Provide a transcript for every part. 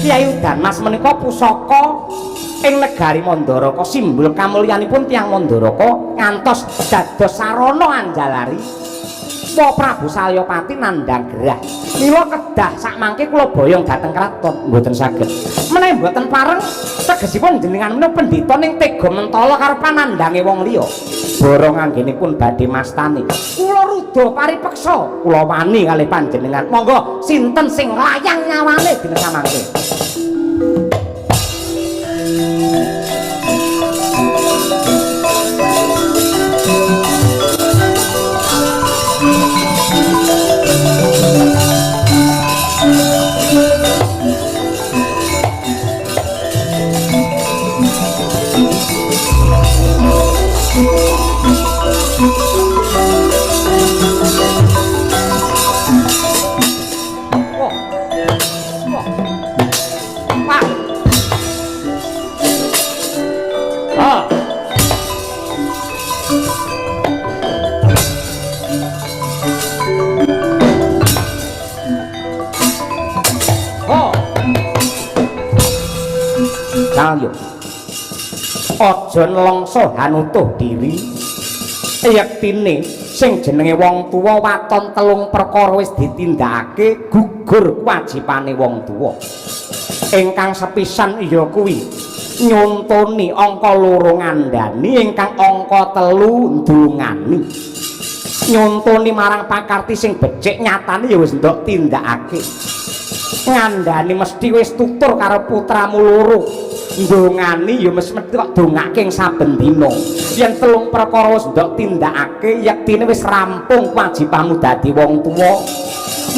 Kyai Udan Mas menika pusaka ing negari Mandaraka, simbol kamulyanipun tiyang Mandaraka ngantos dados sarana anjalari. Wa Prabu Salyapati nandhang gerah. Mila kedah sakmangke kula boyong dhateng kraton. Mboten saged. Menawi mboten pareng tegesipun jenengan menika pendhita ning tega mentala karo panandhange wong liya. Borong anggenipun badhe mastani. Kula ruda paripeksa, kula wani kalih panjenengan. Monggo sinten sing layang nyawane dina samangke. Wah. Wah. Pak. Ah. Oh. Salyo. Aja nelongso hanutuh diri. Yektine sing jenenge wong tuwa waton telung perkara wis ditindakake gugur kewajibane wong tuwa. Ingkang sepisan ya kuwi nyontoni angka loro ngandhani, ingkang angka telu ndongani. Nyontoni marang pakarti sing becik nyatane ya wis ndok tindakake. Ngandhani mesti wis tutur karo putramu loro. Ndongani ya mesti kok dongake ing saben dina. Yen telung perkara wis ndok tindakake, yektine wis rampung kewajibanmu dadi wong tuwa.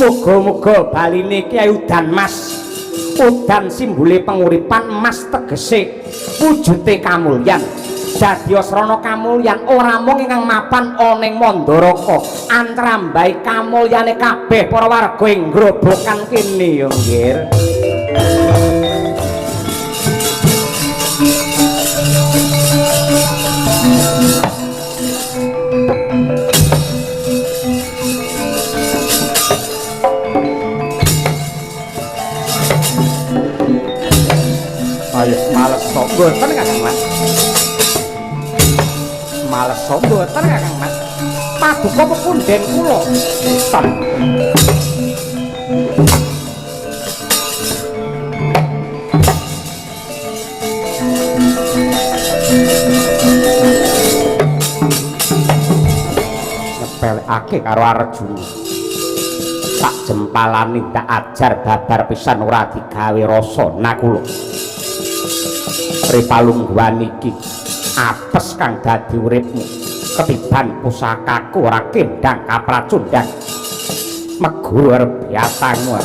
Muga-muga baline Kyai Udan Mas. Udan simbole penguripan, mas tegese wujude kamulyan. Dadi srana kamulyan ora mung ingkang mapan ana ing Mandaraka, antrambahi kamulyane kabeh para warga ing Grobogan kene ya, Nggir. Ayo males sok mboten Kakang Mas. Males sok mboten Kakang Mas. Paduka pepundhen kula. Ton. Nyepelekake karo Arjuna. Tak jempalani tak ajar babar pisan ora digawe rasa nakula. Pripalungguhan iki apes kang dadi uripmu, ketiban pusakaku ora kendang kapracundang meguru arep biatangmu.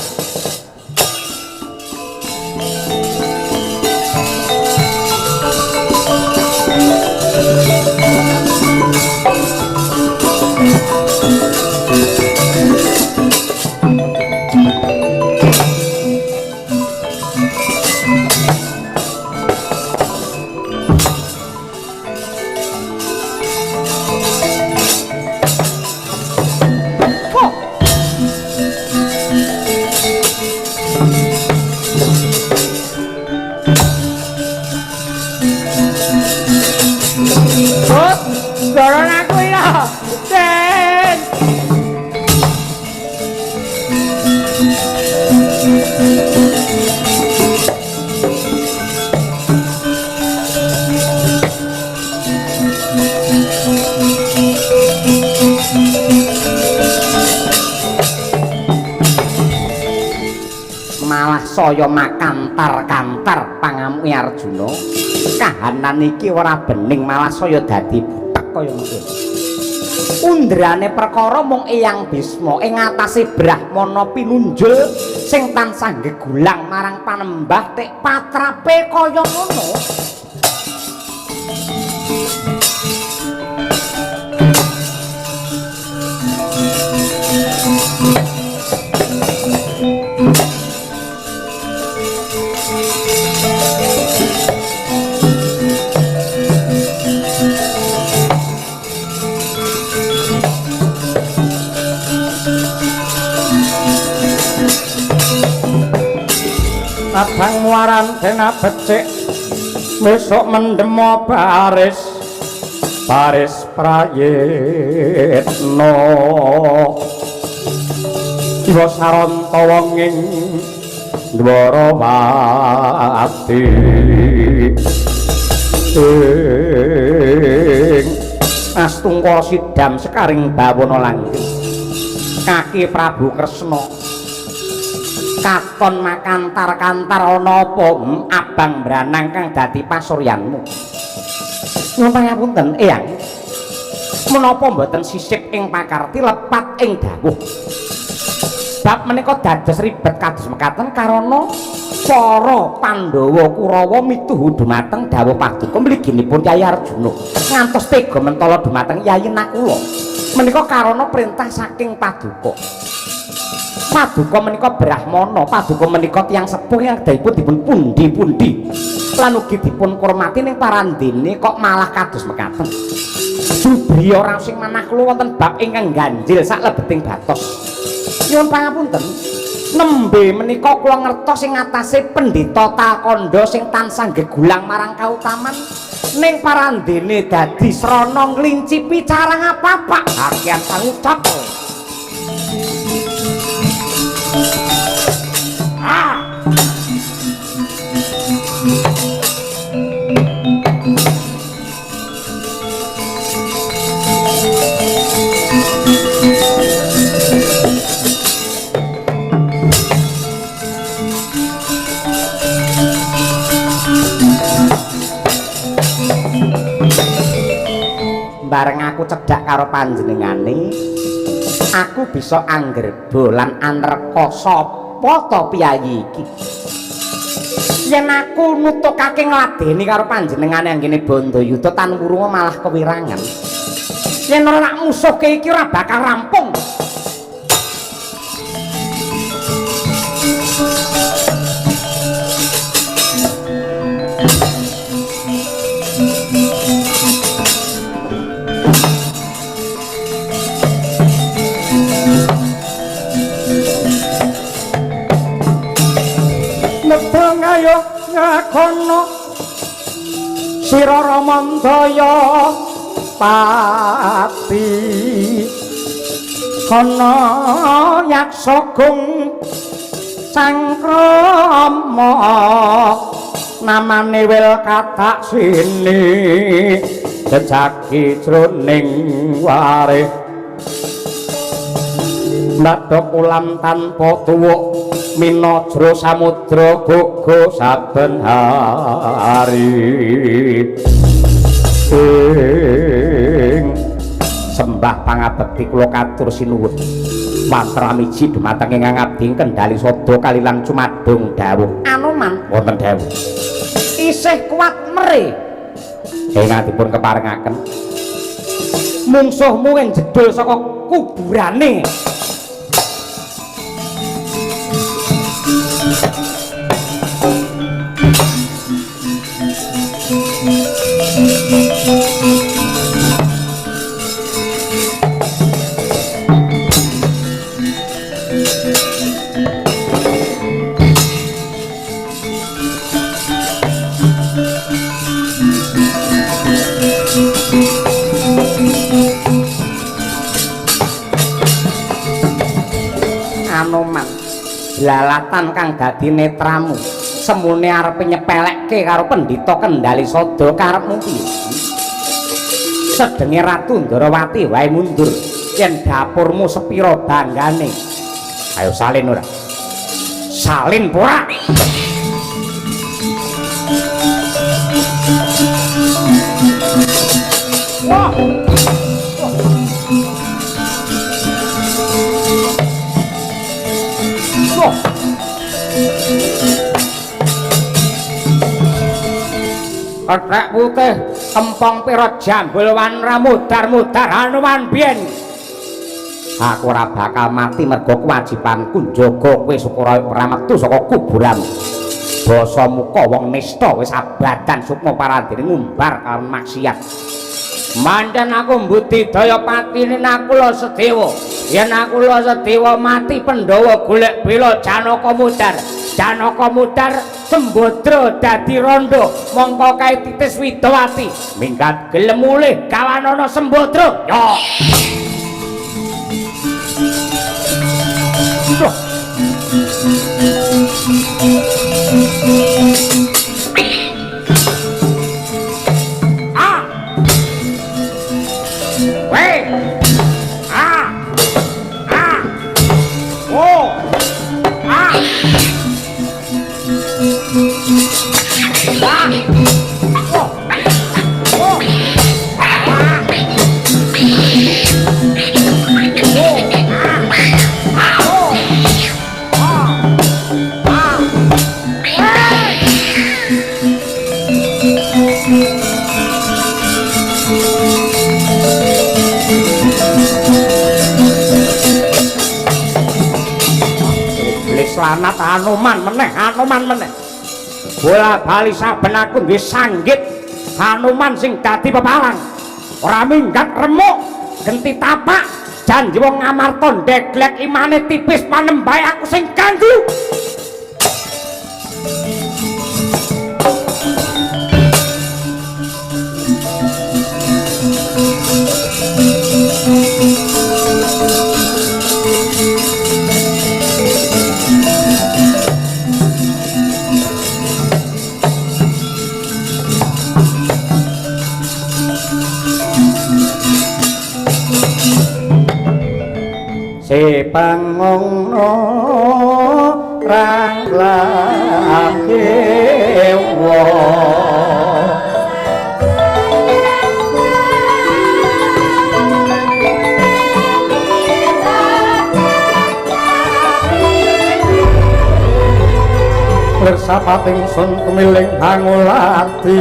Malah saya makantar-kantar pangamuke Arjuna. Kahanan iki ora bening, malah saya dadi butek kaya ngono. Undrane perkara mung Eyang Bisma ing ngatasé Brahmana pinunjul sing tansah gegulang marang panembah tek patrape kaya ngono. Abang muaran dena becik besok mendemo baris baris prayitna kiwa saranta wong ing Dwarawati ing astungkara sidam sekaring bawana langgeng kaki Prabu Kresna katon makantar-kantar ana apa abang branang kang dadi pasuryanmu. Nyuwun pangapunten eyang, menapa mboten sisip ing pakarti lepat ing dawuh? Bab menika dados ribet kados mekaten karana para Pandhawa Kurawa mituhu dumateng dawuh paduka mliginipun Kyai Arjuna ngantos tega mentala dumateng Yayi Nakula. Menika karana perintah saking paduka. Paduka menika brahmana, paduka menika tiyang sepuh yang kedahipun dipun pundi-pundi lan ugi dipun kurmati ning parandene kok malah kados mekaten. Jubri ora sing manah kula wonten bab ingkang ganjil saklebeting batos. Nyuwun pangapunten, nembe menika kula ngertos sing ngatasé pendhita Talkandha sing tansah gegulang marang kautaman ning parandene dadi srana nglincipi cara ngapapak hakian pangucap. Bareng aku cedhak karo panjenengane, aku bisa anggerba lan anreka sapa to piyayi iki. Yen aku nutukake ngladeni karo panjenengane anggene Bandayuda tan wurunga malah kewirangan. Yen ora tak musuhke iki ora bakal rampung. Ayo ngakono sira Ramandaya pati kono yaksa gung cangkrama namane wil katak sini jejaki jroning warih nadha kolam tanpa tuwuk minajra samudra gogo saben hari. Ing sembah pangabekti kula katur sinuwun mantra miji dumateng ingkang abdi kendhali sada kalilan cumadung dawuh Anoman wonten dawuh isih kuat mere ingkang dipun keparengaken mungsuhmu ing jedul saka kuburane. Anoman lalatan kang dadi netramu semune arepe nyepelekke karo pendhita kendhali sada karepmu piye? Sedenge Ratu Ndorowati wae mundur yen dapurmu sepira banggane. Ayo salin ora? Salin ora? Wah. Kethek putih kempong pira jambul wanra mudar-mudar Hanuman biyen. Aku ora bakal mati mergo kewajibanku njaga kowe supaya ora metu saka kuburan. Basa muka wong nista wis abadan sukma parandene ngumbar kalawan maksiat. Manten aku mbudidaya patine Nakula Sedewa. Yen Nakula Sedewa mati Pandhawa golek bela Janaka mudar. Janaka mudhar Sembadra dadi randha mongko kae titis Widawati minggat gelem mulih gawanana Sembadra ya. Ah. Weh. Ah. Ah. Oh. Ah. Ah. Oh. Oh. Ah. Oh. Ah. Oh. Ah. Ah. Hey. Iblis lanat Hanuman meneh, Hanuman meneh. Bola bali saben aku duwe sanggit Hanuman sing dadi pepalang. Ora minggat remuk, genti tapak, janji wong Ngamarta ndeglek imane tipis panembahe aku sing ganggu. Si pangongno rang lakewa Pirsapating sun tumiling hangulati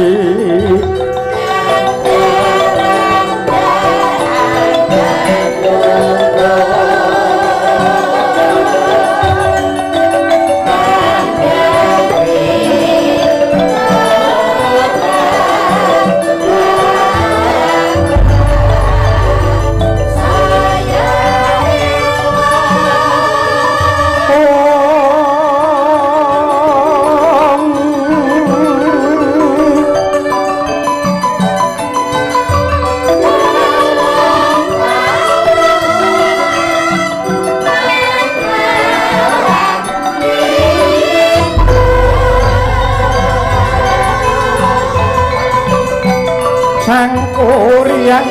Sangkuriang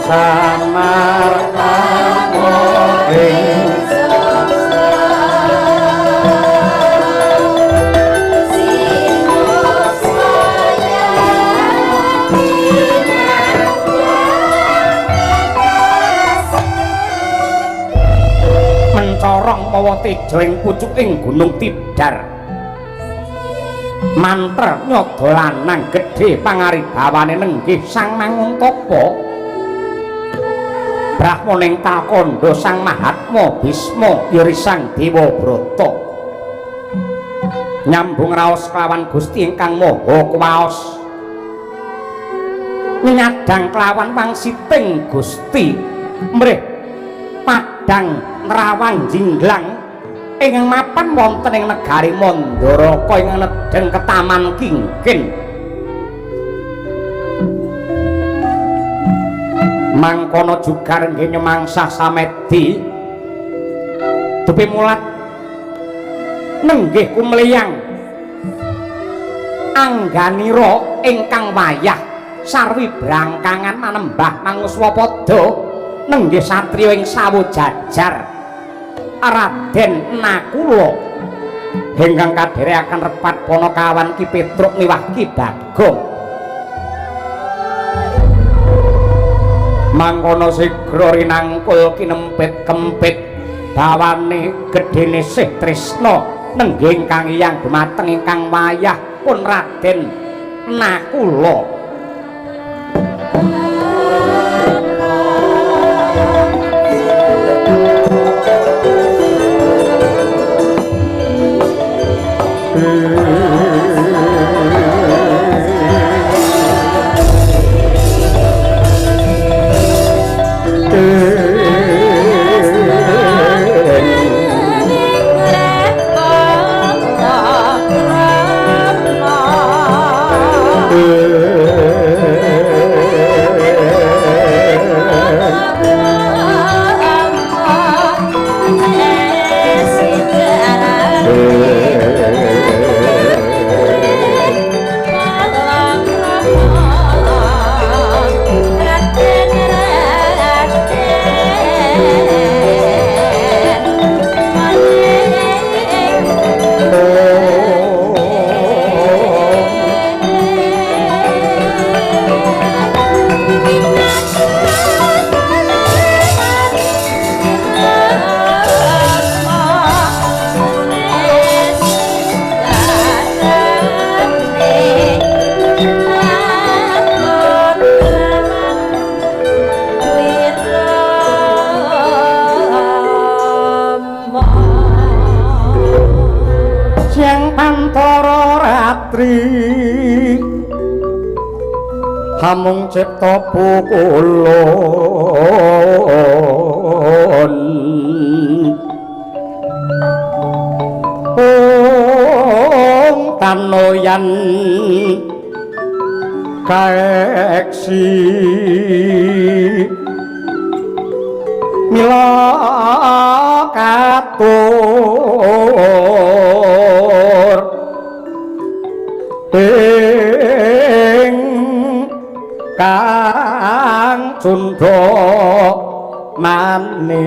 Samar ing mencorong mawa teja ing pucuking Gunung Tidar. Manter nyada lanang gedhe pangaribawane nenggih Sang Manguntapa. Brahmaning Talkandha Sang Mahatma Bisma Yuri Sang Dewa Brata. Nyambung raos kelawan Gusti ingkang Maha Kuwaos. Nyadang kelawan wangsiting Gusti mrih padang nrawang jinglang ingkang mapan wonten ing negari Mandaraka ing nedheng ketaman Kingkin. Mangkono jugar nggih nyemangsah samedi dupi mulat nenggih kumliyang angganira ingkang wayah sarwi brangkangan manembah manguswapada nenggih satriya ing sawu jajar Raden Nakula ingkang kadherekaken repat panakawan Ki Petruk miwah Ki Bagong. Mangkono sigra rinangkul kinempit kempit bawane gedene sih tresna nenggih ingkang iyang dumateng ingkang wayah pun Raden Nakula. Hamung cipta pukulun ong tanoyan kaeksi mila katur ing kang cundha manik.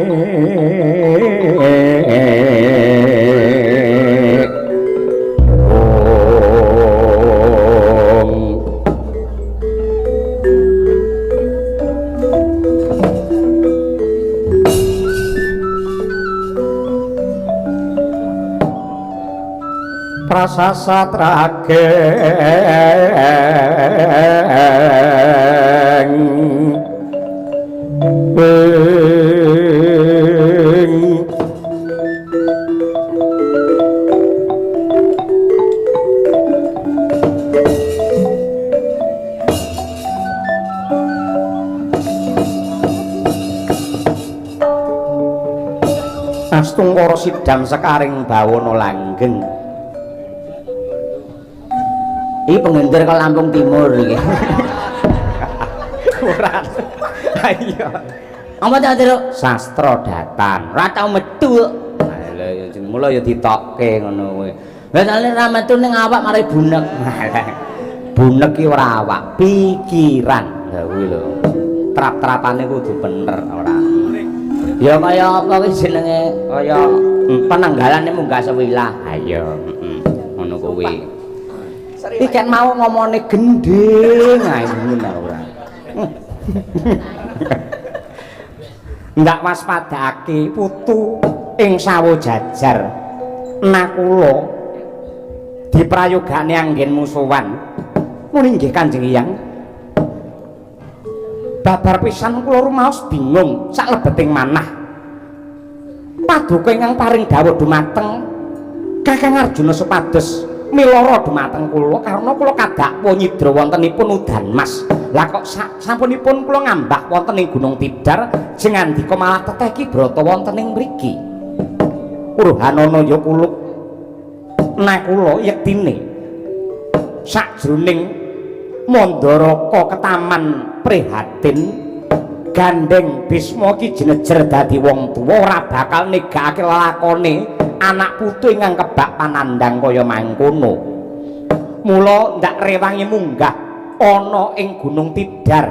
Prasasa trageng ing Astungkara sidam sekaring bawana langgeng. Iki pengender ke Lampung Timur iki. Ora. Ayo. Apa ta, Truk? Sastra datan. Ora tau metu. Lha ya mula ya ditokke ngono kuwi. Lah nek ora metu ning awak mari bunek. Bunek ki ora awak, pikiran. Lah kuwi lho. Trap-trapane kudu bener ora. Ya kaya apa kuwi jenenge? Kaya penanggalane munggah sewilah. Ayo, ngono kuwi. Iki kan mau ngomongane gendhing ae ngono ora. Ndak waspadake putu ing sawo jajar. Nakula diprayogane anggen musuhan. Muni nggih Kanjeng Hyang. Babar pisan kula rumaos bingung sak lebeting manah. Paduka ingkang paring dawuh dumateng Kakang Arjuna supados milara dumateng kula karena kula kadakwa nyidra wontenipun udan mas. Lah kok sampunipun kula ngambah wonten ing Gunung Tidar jengandika malah teteh ki brata wonten ing mriki. Uruhanana ya kulup nakula yektine sakjroning Mandaraka ketaman prihatin gandeng Bisma ki jinejer dadi wong tuwa ora bakal negakake lelakone anak putu ingkang kebak panandhang kaya mangkono. Mula ndak rewangi munggah ana ing Gunung Tidar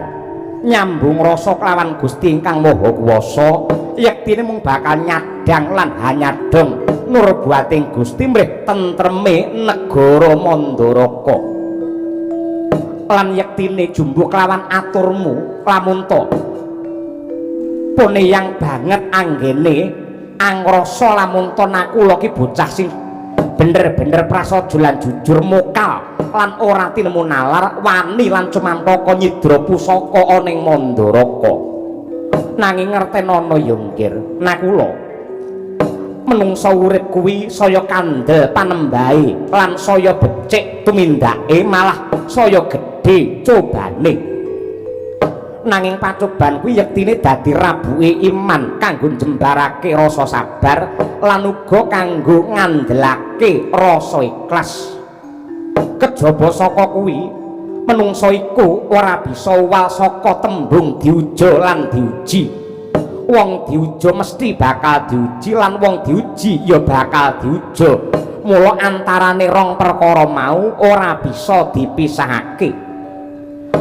nyambung rasa kelawan Gusti ingkang Maha Kuwasa yektine mung bakal nyadang lan hanyadong nurbuating Gusti mrih tentreme negara Mandaraka. Lan yektine jumbuh kelawan aturmu lamun to poneyang banget anggene angrasa lamun to nakula ki bocah sing bener-bener prasaja lan jujur mokal lan ora tinemu nalar wani lan cumantaka nyidra pusaka ana ing Mandaraka. Nanging ngertenono ya nggir nakula menungsa urip kuwi saya kandel panembahe lan saya becik tumindake malah saya gedhe cobane. Nanging pacoban kuwi yektine dadi rabuke iman kanggo njembarake rasa sabar lan uga kanggo ngandhelake rasa ikhlas. Kejaba saka kuwi menungsa iku ora bisa uwal saka tembung diuja lan diuji. Wong diuja mesti bakal diuji lan wong diuji ya bakal diuja. Mula antarane rong perkara mau ora bisa dipisahake.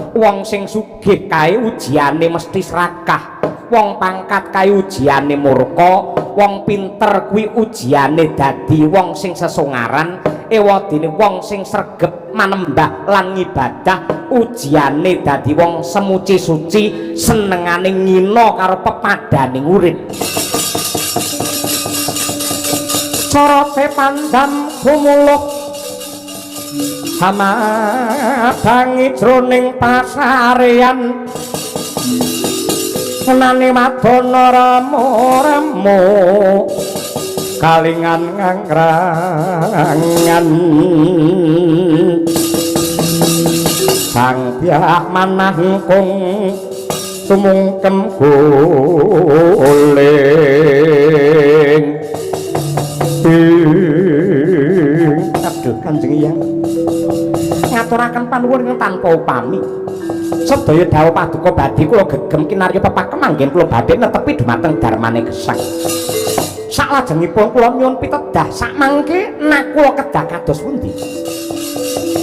Wong sing sugih kae ujiane mesti serakah, wong pangkat kae ujiane murka, wong pinter kuwi ujiane dadi wong sing sesongaran, ewadene wong sing sregep manembah lan ngibadah ujiane dadi wong semuci suci senengane ngina karo pepadane urip. Corote pandam gumuluh hamabangi jroning pasarean senane wadana ramo-ramo kalingan ngangrangan Sang Brahmana kung sumungkem guling. Aduh Kanjeng Hyang, ngaturaken panuwun ingkang tanpa upami. Sedaya dawuh paduka badhe kula gegem kinarya pepakem anggen kula badhe netepi dumateng darmane gesang. Saklajengipun kula nyuwun pitedah sakmangke nak kula kedah kados pundi?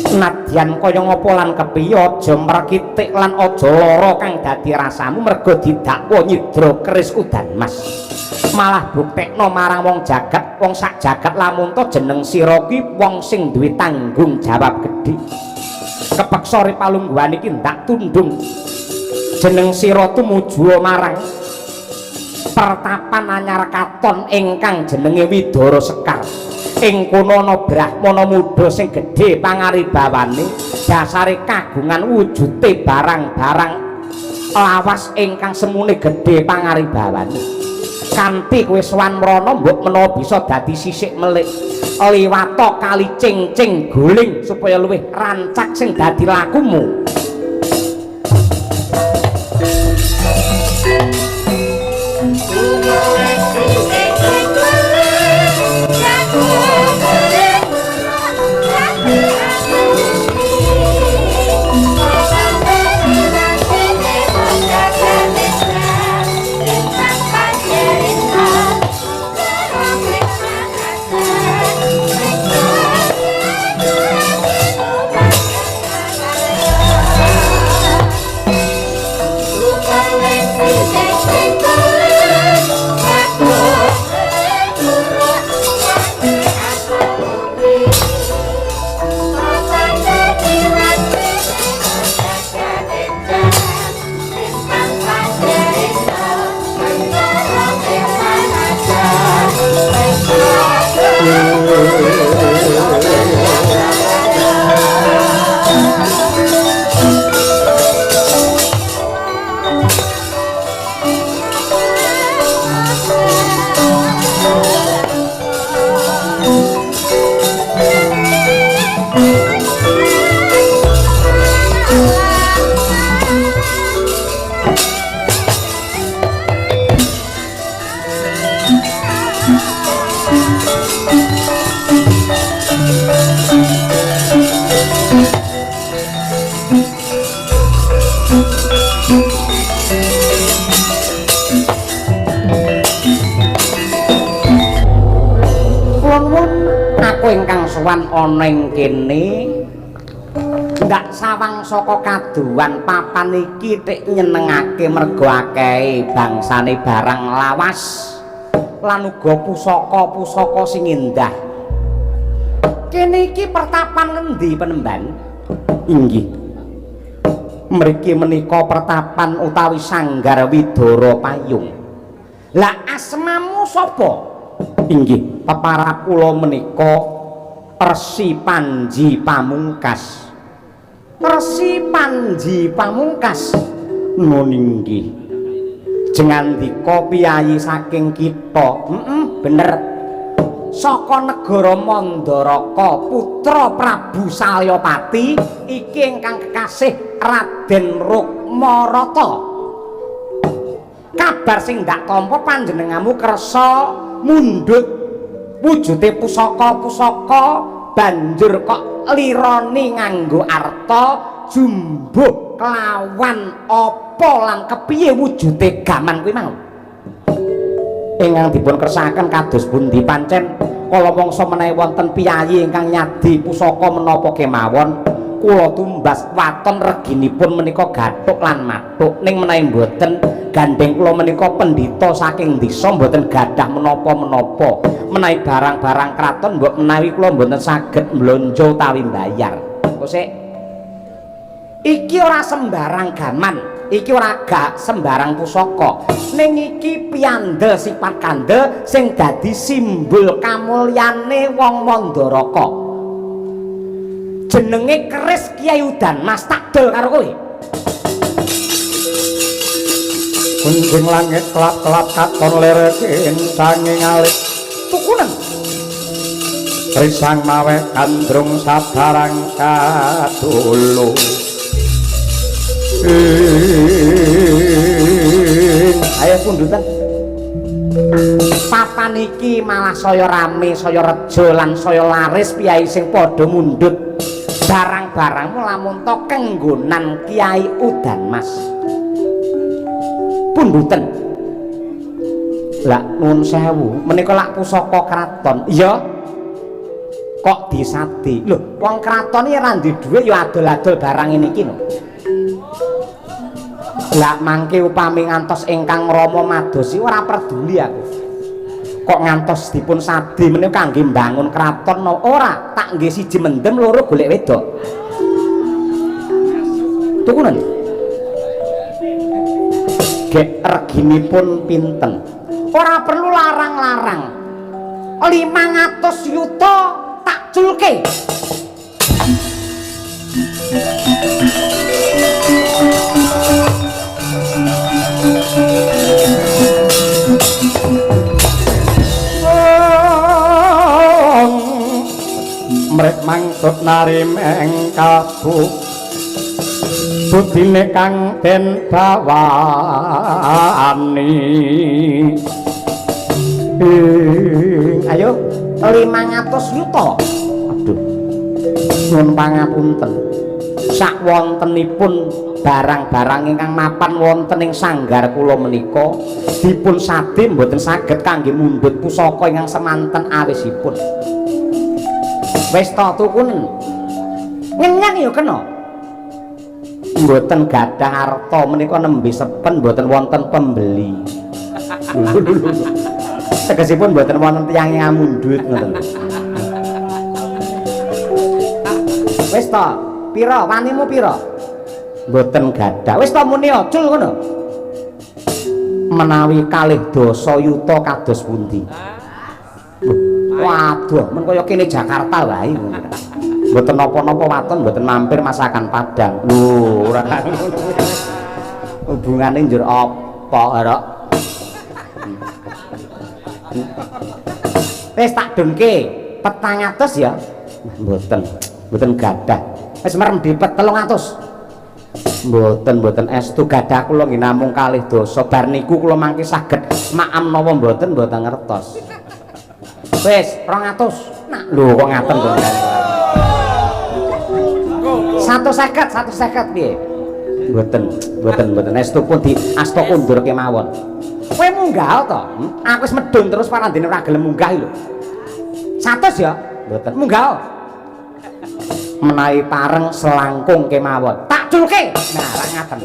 Nadyan kaya ngapa lan kepiye aja merkitik lan aja lara kang dadi rasamu merga didakwa nyidra keris udan mas. Malah buktekno marang wong jagat, wong sak jagat lamun to jeneng sira ki wong sing duwe tanggung jawab gedhe. Kepeksa ri palungguhan iki ndak tundung jeneng sira tumuju marang pertapan anyar katon ingkang jenenge Widara Sekar. Ing kono ana brahmana muda sing gedhe pangaribawane, dasare kagungan wujute barang-barang lawas ingkang semune gedhe pangaribawane. Kanthi kowe sowan mrana mbok menawa bisa dadi sisik melik liwata kali cing-cing guling supaya luwih rancak sing dadi lakumu. Ana ing kene ndak sawang saka kaduwan papan iki tik nyenengake mergo akehe bangsane barang lawas lan uga pusaka-pusaka sing endah. Kene iki pertapan ngendi penemban? Inggih. Mriki menika pertapan utawi sanggar Widara Payung. Lah asmamu sapa? Inggih, peparap kula menika Resi Panji Pamungkas. Resi Panji Pamungkas. Nun inggih. Jengandika piyayi saking kita. Bener. Saka negara Mandaraka, putra Prabu Salyapati iki ingkang kekasih Raden Rukmarata. Kabar sing ndak tampa panjenenganmu kersa mundhut wujute pusaka-pusaka banjur kok lironi nganggo arta jumbuh kelawan apa lan kepiye wujute gaman kuwi mau? Ingkang dipun kersakaken kados pundi? Pancen kala wangsa menawi wonten piyayi ingkang nyadi pusaka menapa kemawon kula tumbas waton reginipun menika gathuk lan mathuk, ning menawi mboten gandeng kula menika pendhita saking desa mboten gadah menapa-menapa. Menawi barang-barang kraton mbok menawi kula mboten saged mblonjo utawi mbayar. Kok sik iki ora sembarang gaman, iki ora gak sembarang pusaka, ning iki piyandel sifat kandel sing dadi simbol kamulyane wong Mandaraka. Jenenge keris Kyai Udan Mas, tak dol karo kowe. Kunjing langit kelap-kelap katon lere kencanging alit tukunen risang mawe gandrung sabarang kadulu. Pundutan. Papan iki malah saya rame, saya rejo lan saya laris piyai sing padha mundhut barang-barangmu lamun to kenggonan Kiai Udan Mas. Pundutan. Lah nuwun sewu, menika lak pusaka kraton. Iya. Kok disadi? Lho, wong kraton iki ora duwe dhuwit ya adol-adol barang ngene iki lho. Lah mangke upami ngantos ingkang Rama madosi ora peduli aku. Kok ngantos dipun sadi menika kangge mbangun kraton no? Ora, tak nggih siji mendem loro golek wedok. Tukunan. Gek reginipun pinten? Ora perlu larang-larang. 500 yuta tak culke. Mrek mangsud narimeng kabu budine kang den bawani. Ayo 500 yuta. Aduh. Nyuwun pangapunten. Sakwontenipun barang-barang ingkang mapan wonten ing sanggar kula menika dipun sade mboten saged kangge mundhut pusaka ingkang semanten awisipun. Wis ta tukunen. Ngenyang ya kena. Mboten gadah arta menika nembe sepen mboten wonten pembeli. Tegesipun mboten wonten tiyang ingkang mundhut ngoten. Wis ta, pira wanimu pira? Mboten gadah. Wis ta muni acul ngono. Menawi kalih dasa yuta kados pundi? Waduh, men kaya kene Jakarta wae ngono. Mboten napa-napa waton mboten mampir masakan Padang. Lho, ora ngono. Hubungane njur apa, Rok? Wis tak dunke 400 ya. Mboten, mboten gadah. Wis merem dipet 300. Mboten, mboten estu gadah kula nggih namung kalih dasa. Bar niku kula mangke saged maam napa mboten mboten ngertos. Wis 200. Nak lho kok ngaten to. 150, 150 piye? Mboten, mboten, mboten estu pun di asta kundur kemawon. Kowe munggah to? Aku wis medhun terus parandene ora gelem munggah lho. 100 ya? Mboten. Munggah. Menawi pareng selangkung kemawon. Tak culke. Nah, ra ngaten.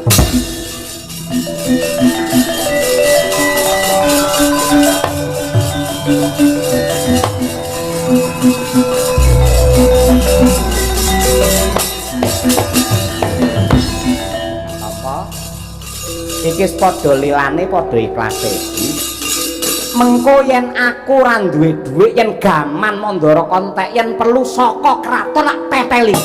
Apa? Iki wis padha lilane padha ikhlase. Mengko yen aku ora duwe dhuwit yen gaman mandara kontek yen perlu saka kraton tak teteli.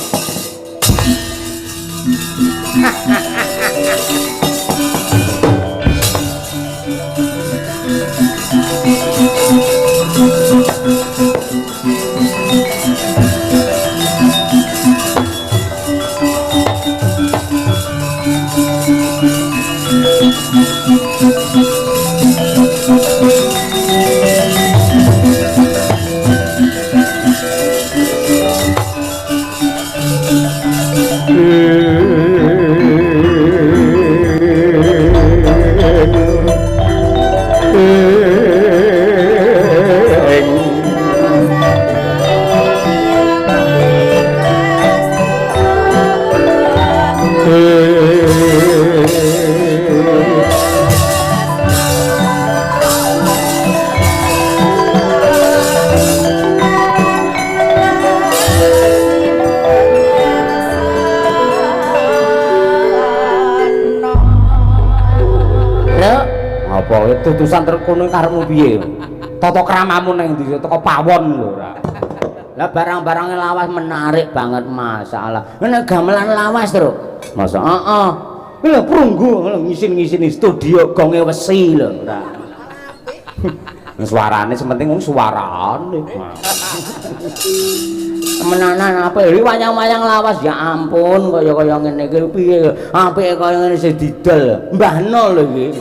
Tutusan terkono karepmu piye? Tata kramamu nang ndi? Teko pawon lho ora. Lah barang-barangnya lawas menarik banget masalah. Nek gamelan lawas, Truk. Masa? Heeh. Kuwi lho prunggu ngisin-ngisini studio gonge wesi lho ora. Suarane sing penting wong suarane. Temenanan apik iki wayang-wayang lawas ya ampun kaya-kaya ngene iki piye apike kaya ngene sing didol. Mbah No lho iki.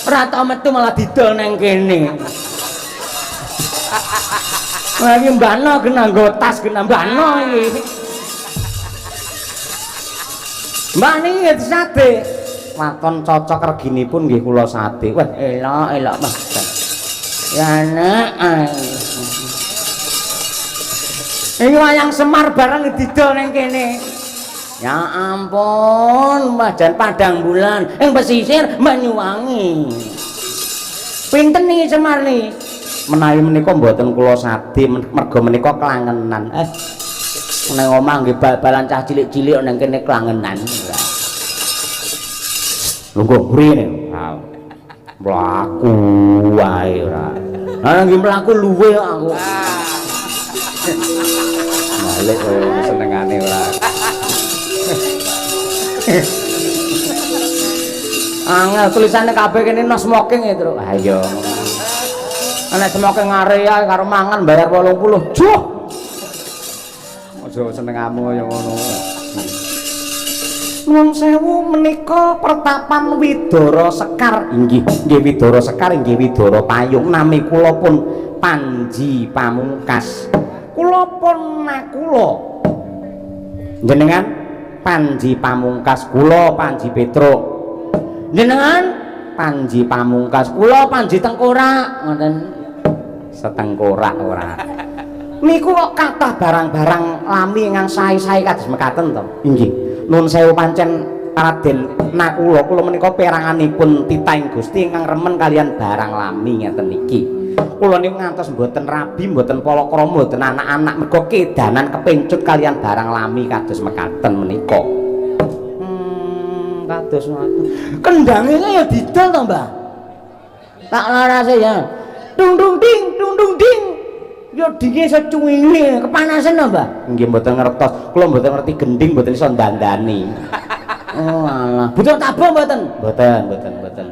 Ora tau metu malah didol nang kene. Wah iki mbano kena nggo tas kena mbano iki. Mbak niki nggih disade. Waton cocok reginipun nggih kula sade. Wah, elok elok Mas. Ya anak. Iki wayang Semar bareng didol ning kene. Ya ampun, Mbah jan padang bulan ing pesisir Banyuwangi. Pinten niki Semar niki? Menawi menika mboten kula sade merga menika klangenan. Nang omah nggih bal-balan cah cilik-cilik nang kene klangenan. Lungguh mrene. Mlaku wae ora. Lah nggih mlaku luwe kok aku. Balik koyo senengane ora. Angel tulisane kabeh kene no smoking ya, Truk. Ha iya. Ana smoking area karo mangan bayar 80. Juh. Aja senengamu kaya ngono. Nuwun sewu menika pertapan Widara Sekar. Inggih, nggih Widara Sekar, inggih Widara Payung. Nami kula pun Panji Pamungkas. Kula pun nakula. Jenengan Panji Pamungkas, kula Panji Petruk. Jenengan Panji Pamungkas, kula Panji Tengkorak, ngoten. Setengkorak ora. Niku kok kathah barang-barang lami ingkang sae-sae kados mekaten to. Inggih. Nun sewu pancen Raden Nakula kula menika peranganipun titahing Gusti ingkang remen kalian barang lami ngeten iki. Kula niku ngantos mboten rabi, mboten palakrama, mboten anak-anak mergo kedanan kepencut kalian barang lami kados mekaten menika. Kados ngoten. Kendange ya didol to, Mbah? Tak larase ya. Dung dung ding, dung dung ding. Ya dinge secuwile, kepanasan to, Mbah? Nggih mboten ngertos. Kula mboten ngerti gending, mboten iso ndandani. Oh alah. Butuh tabuh mboten? Mboten, mboten, mboten.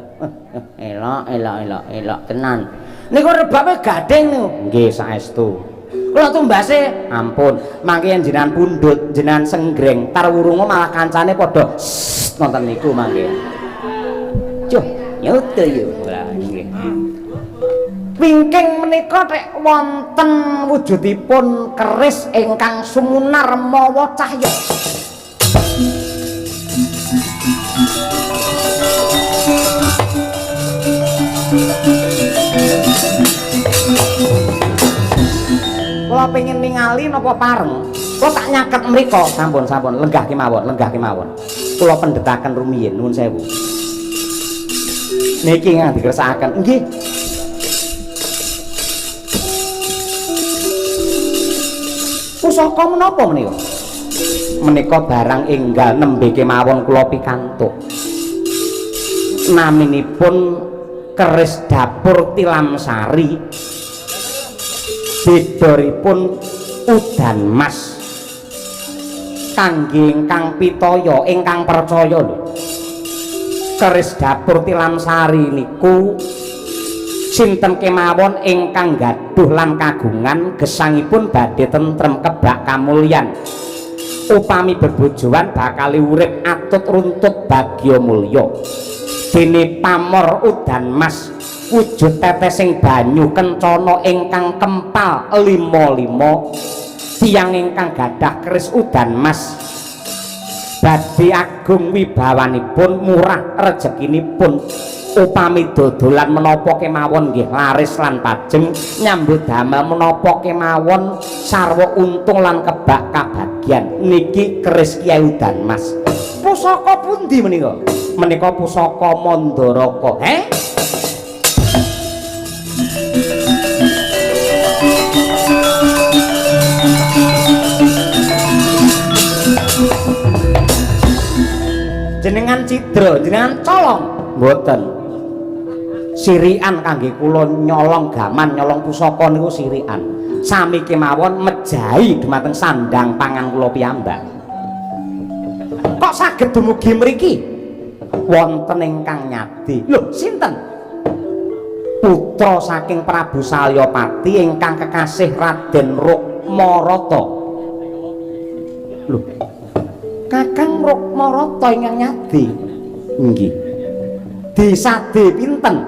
Elok, elok, elok, elok tenan. Niku rebabe gading niku. Nggih saestu. Kula tumbase ampun, mangke yen jenengan pundhut, jenengan senggreng, tar wurunga malah kancane padha nonton niku mangke. Cuh, nyoto yo. Lah nggih. Wingking menika tek wonten wujudipun keris ingkang sumunar mawa cahya. Kula pengin ningali napa pareng. Kula tak nyaket mriko. Sampun, sampun, lenggah kemawon, lenggah kemawon. Kula pendhetaken rumiyin, nuwun sewu. Niki ingkang dikersakaken. Nggih. Pusaka menapa menika? Menika barang enggal nembe kemawon kula pikantuk. Naminipun keris dapur Tilamsari. Bedoripun udan mas. Kangge ingkang pitaya, ingkang percaya lho. Keris dapur Tilamsari niku sinten kemawon ingkang gaduh lan kagungan gesangipun badhe tentrem kebak kamulyan. Upami bebojoan bakal urip atut runtut bagya mulya. Dene pamor udan mas wujud tetesing banyu kencana ingkang kempal lima-lima. Tiyang ingkang gadah keris udan mas badhe agung wibawanipun, murah rejekinipun. Upami dodolan menapa kemawon nggih laris lan pajeng, nyambut damel menapa kemawon sarwa untung lan kebak kabagyan. Niki keris Kyai Udan Mas. Pusaka pundi menika? Menika pusaka Mandaraka. Heh? Jenengan cidra, jenengan colong? Mboten. Sirian kangge kula nyolong gaman, nyolong pusaka niku sirian. Sami kemawon mejahi dumateng sandang pangan kula piyambak. Kok saged dumugi mriki? Wonten ingkang nyadi. Lho, sinten? Putra saking Prabu Salyapati ingkang kekasih Raden Rukmarata. Lho, Kakang Rukmarata ingkang nyadi. Nggih. Disade pinten?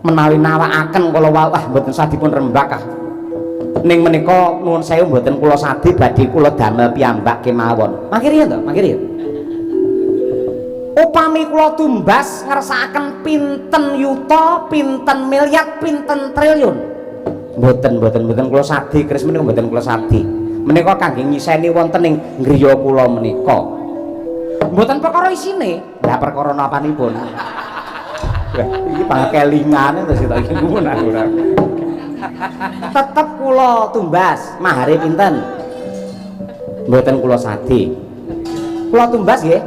Menawi nawakaken kula wau ah mboten sadipun rembak ah. Ning menika nuwun sewu mboten kula sade badhe kula damel piyambak kemawon. Mangke riyen to, mangke riyen. Upami kula tumbas ngersakaken pinten yuta, pinten miliar, pinten triliun. Mboten mboten mboten kula sade keris menika mboten kula sade. Menika kangge ngiseni wonten ing griya kula menika. Mboten perkara isine, lah perkara napanipun. Wah, iki pakelingane terus kita iki ngono aku. Tetep kula tumbas, mahare pinten? Mboten kula sade. Kula tumbas nggih.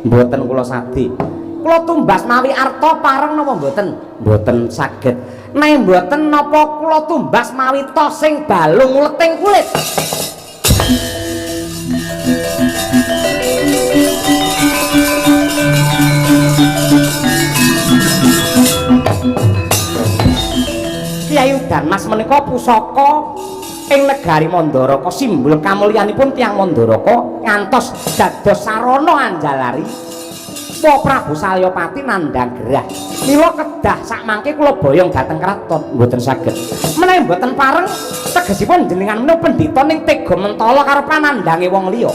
Mboten kula sade. Kula tumbas mawi arta pareng napa mboten? Mboten saged. Nek mboten napa kula tumbas mawi tos sing balung uleting kulit. Kyai Udanmas menika pusaka ing negari Mandaraka, simbol kamulyanipun tiyang Mandaraka ngantos dados sarana anjalari Wa Prabu Salyapati nandhang gerah. Mila kedah sakmangke kula boyong dhateng kraton mboten saged. Menawi mboten pareng tegesipun jenengan menika pendhita ning tega mentala karo panandhange wong liya.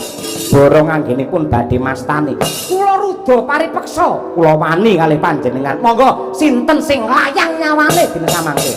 Borong anggenipun badhe mastani. Kula ruda paripeksa, kula wani kalih panjenengan. Monggo sinten sing layang nyawane dina samangke.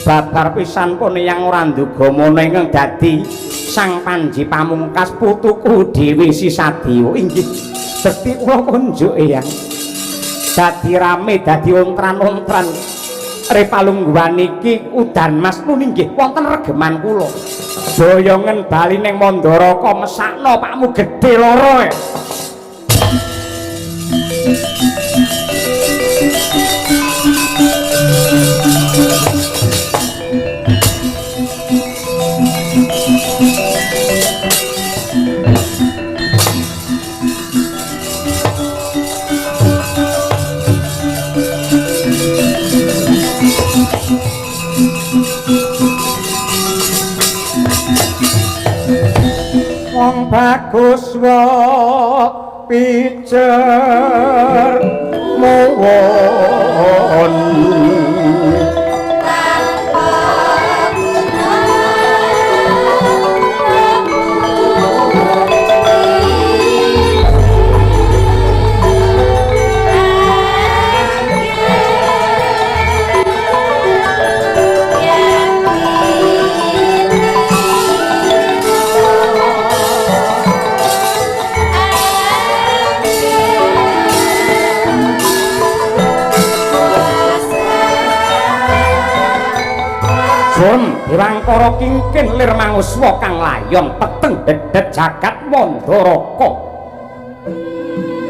Babar pisan pun yang ora nduga mono ingkang dadi Sang Panji Pamungkas putuku Dewi Sisadewa. Inggih bekti kula kunjuk eyang. Dadi rame dadi ontran-ontran repalungguhan iki udan mas nun inggih wonten regeman kula. Boyongen bali ning Mandaraka mesakno pakmu gedhe loro. Mung bagus wa pijer muwun. Jun Dewangkara kingkin lir manguswa kang layon peteng dedet jagat Mandaraka.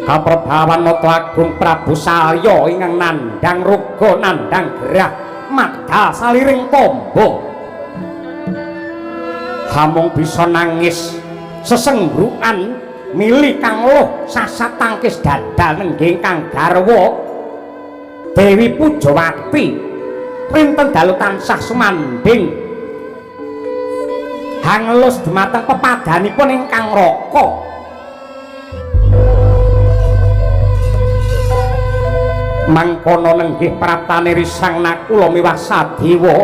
Kaprabawan Nata Agung Prabu Salya ingkang nandhang ruga nandhang gerah madal saliring tamba. Hamung bisa nangis sesenggukan mili kang luh sasat tangkis dadal nenggih kang garwa Dewi Pujawati. Rinten dalu tansah sumandhing hangelus dumateng pepadhanipun ingkang raka. Mangkono nenggih praptane Risang Nakula miwah Sadewa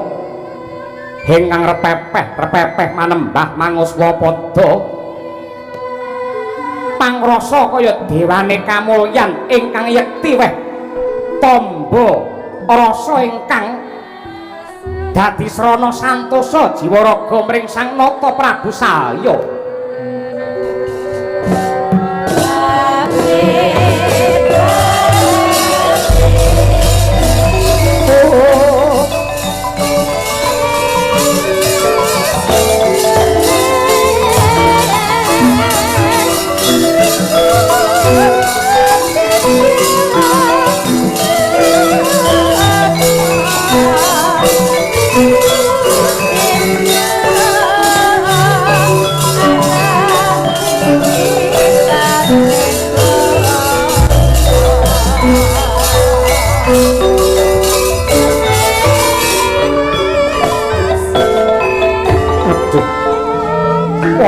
ingkang repepeh-repepeh manembah manguswa padha pangrasa kaya dewane kamulyan ingkang yekti weh tamba rasa ingkang dadi srana santosa jiwa raga mring Sang Nata Prabu Salya.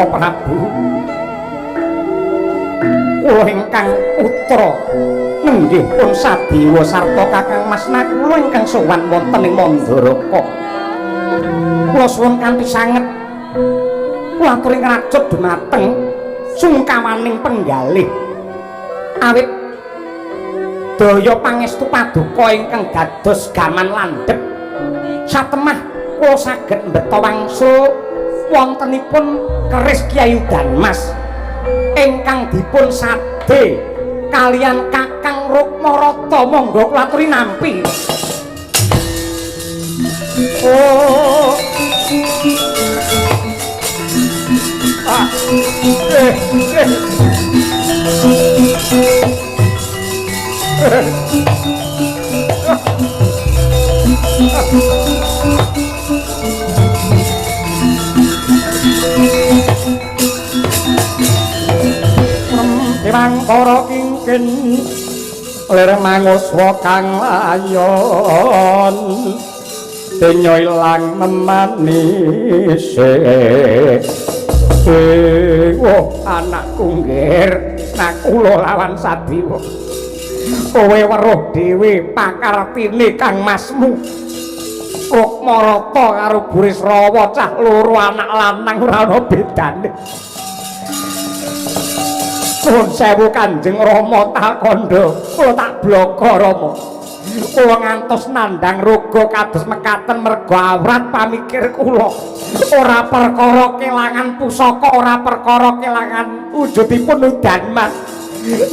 Prabu, kula ingkang putra nenggih pun Sadewa sarta Kakang Mas Nakula ingkang sowan wonten ing Mandaraka. Kula suwun kanthi sanget kula aturi ngracut dumateng sungkawaning penggalih awit daya pangestu paduka ingkang dados gaman landhep. Satemah kula saged mbeta wangsul wontenipun keris Kyai Udanmas ingkang dipun sade kalian Kakang Rukmarata. Monggo kula aturi nampi. Oh. Ah. Dewangkara kingkin lir manguswa kang layon denya ilang memanise. Oh anakku nggir Nakula lawan Sadewa, kowe weruh dhewe pakartine kang masmu Rukmarata karo Burisrawa cah loro anak lanang ora ana bedane. Nuwun sewu Kanjeng Rama tak kandha, kula tak blaka Rama. Kula ngantos nandhang roga kados mekaten merga awrat pamikir kula. Ora perkara kelangan pusaka, ora perkara kelangan wujudipun Udanmas.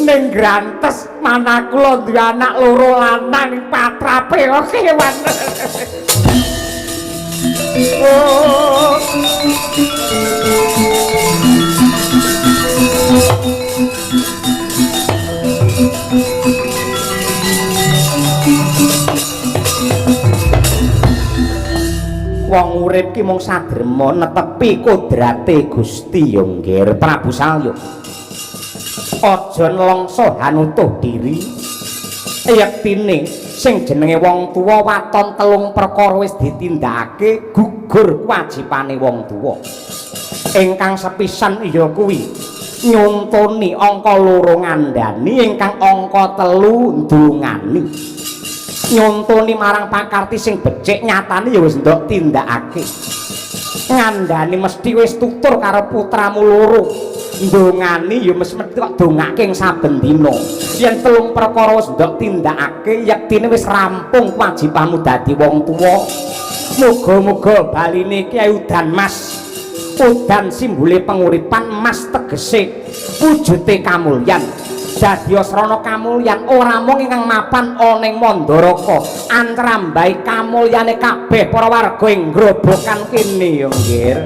Ning grantes manah kula duwe anak loro lanang patrape kewan. Oh. Wong urip ki mung sadrema netepi kodrate Gusti ya nggir Prabu Salya. Aja nelongso hanutuh diri. Yektine sing jenenge wong tuwa waton telung perkara wis ditindakake gugur kewajibane wong tuwa. Ingkang sepisan ya kuwi nyontoni, angka loro ngandani, ingkang angka telu ndongani. Nyontoni marang pakarti sing becik nyatane ya wis ndok tindakake. Ngandani mesti wis tutur karo putramu loro. Ndongani ya mesti kok dongake ing saben dina. Yen telung perkara wis ndok tindakake, yektine wis rampung kewajibanmu dadi wong tuwa. Muga-muga baline iki udan mas. Udan simbole penguripan, mas tegese wujute kamulyan. Dadi srana kamulyan ora mung ingkang mapan ana ing Mandaraka, antrambahi kamulyane kabeh para warga ing Grobogan kene ya, Nggir.